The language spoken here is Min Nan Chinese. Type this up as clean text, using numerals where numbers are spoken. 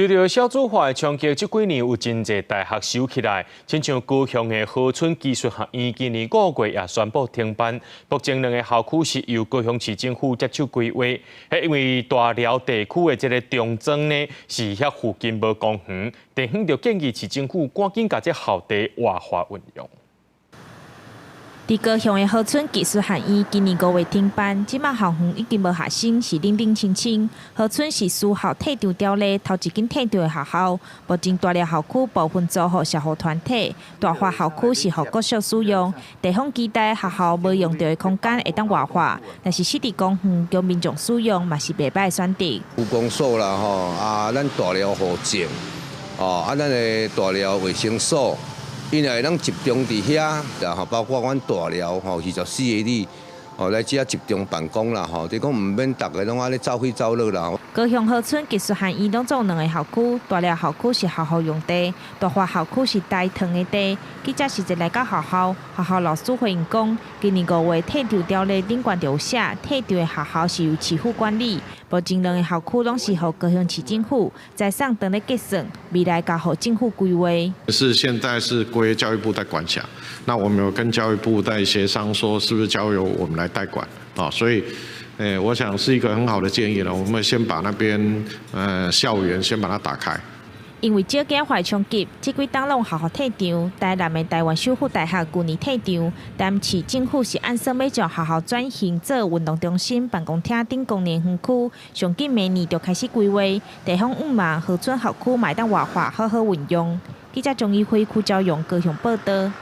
隨著少子化的衝擊，這幾年有真濟大學收起來，親像高雄的禾村技術學院，今年5月也宣布停辦。目前兩个校區是由高雄市政府接手規劃，彼因為大寮地區的這个中莊呢，是遐附近無公園，地方就建議市政府趕緊共這校地活化運用。佇高雄的禾村技術學院今年5月停辦，這馬校園已經無學生，是冷冷清清。禾村是私校退場條例頭一間退場的學校，目前大寮校區部分租予社福團體，大華校區是予國小使用。地方期待學校無用著的空間會當活化，若是失地公園供民眾使用，嘛是袂䆀的選擇。區公所啦吼，啊，咱大寮戶政，哦，啊，咱的大寮衛生所。𪜶會當集中佇遐，然後包括阮大寮吼24里，哦來遮集中辦公啦吼，就講毋免逐个攏按呢走去走落啦。高雄禾村技術學院攏總兩个校區，大寮校區是學校用地，大華校區是台糖的地。記者實際來到學校，學校老師回應講，今年5月退場條例頂懸就有寫，退場的學校是由市府管理。目前兩个校區攏是予高雄市政府財產當咧結算，未來交予政府規劃。是現在是歸教育部在管轄，那我們有跟教育部在協商，說是不是交由我們來代管啊？所以，我想是一個很好的建議了。我們先把那邊校園先把它打開。因為少子化衝擊，這幾冬攏學校退場。台南的臺灣守護大學舊年退場，但市政府是按算欲將學校轉型做運動中心、辦公廳等功能園區，上緊明年就開始規劃。地方向望禾村校區嘛會當活化，好好運用。記者鍾怡輝、邱昭勇高雄報導。